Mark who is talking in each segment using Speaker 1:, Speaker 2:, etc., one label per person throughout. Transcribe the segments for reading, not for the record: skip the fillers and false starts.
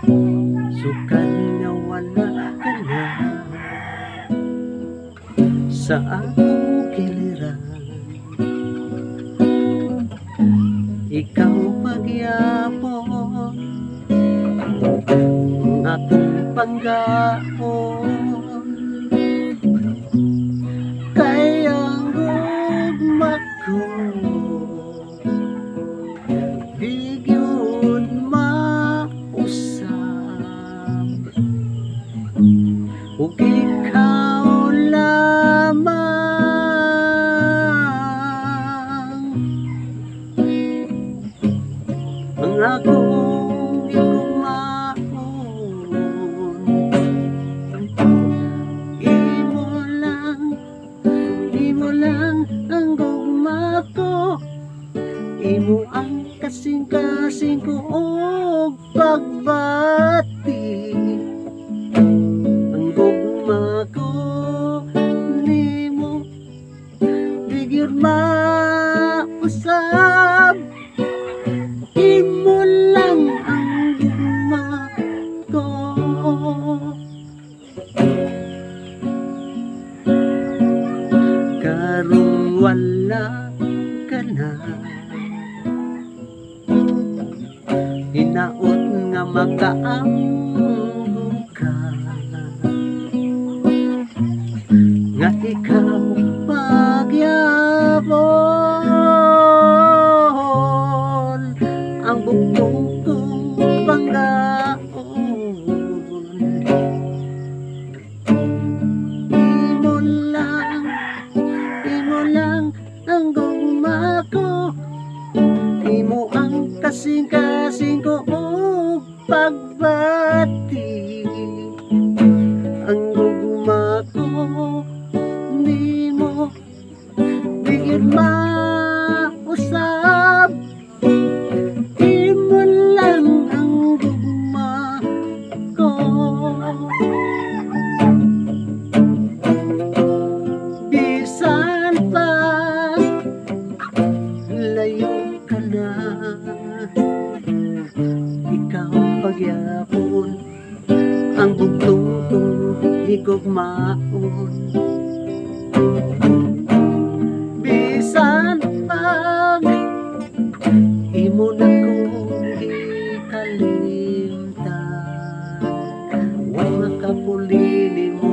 Speaker 1: Sukad nga wala ka na sa akong kiliran, ikaw pagyapon ang akong panggaon. Kay ang gugma ko di gyud mausab ug ikaw lamang ang akong higugmaon. Imo lang, imo lang ang gugma ko. Imo ang kasing-kasing ko og pagbati. Ang gugma ko nimo di gyud mausab. Imo lang ang gugma ko. Karong wala ka na, hinaot nga makaamgo ka, nga ikaw pagyapon ang bugtong kong panggaon. Imo lang, imo lang ang gugma ko. Imo ang kasing-kasing ko og pagbati. Ang gugma ko nimo di gyud mausab. Imo lang ang gugma ko. Bisan pa layo ka na, ikaw pagyapon ang bugtong kong higugmaon. Bisan pag imo na kong gikalimtan, wa makapuli nimo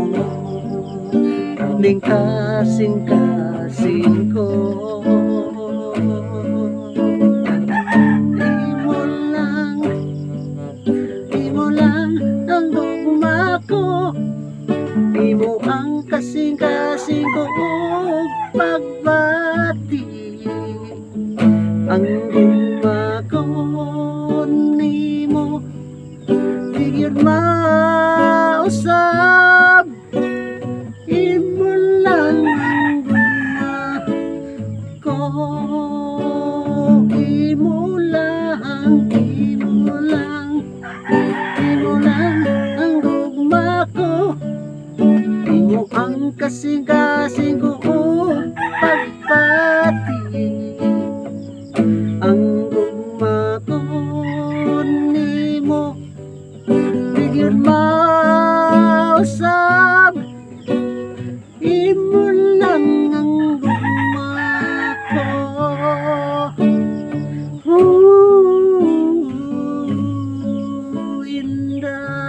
Speaker 1: ning kasing-kasing ko. Imo lang, imo lang ang gugma ko. Imo ang kasing-kasing ko og pagbati. Ang gugma ko nimo di gyud mausab. Imo lang ang gugma ko. Imo lang, imo lang, imo lang ang gugma ko. Imo ang kasing-kasing ko og pagbati. Ang gugma ko nimo di gyud mausab. Imo lang ang gugma ko. Ooh, inday.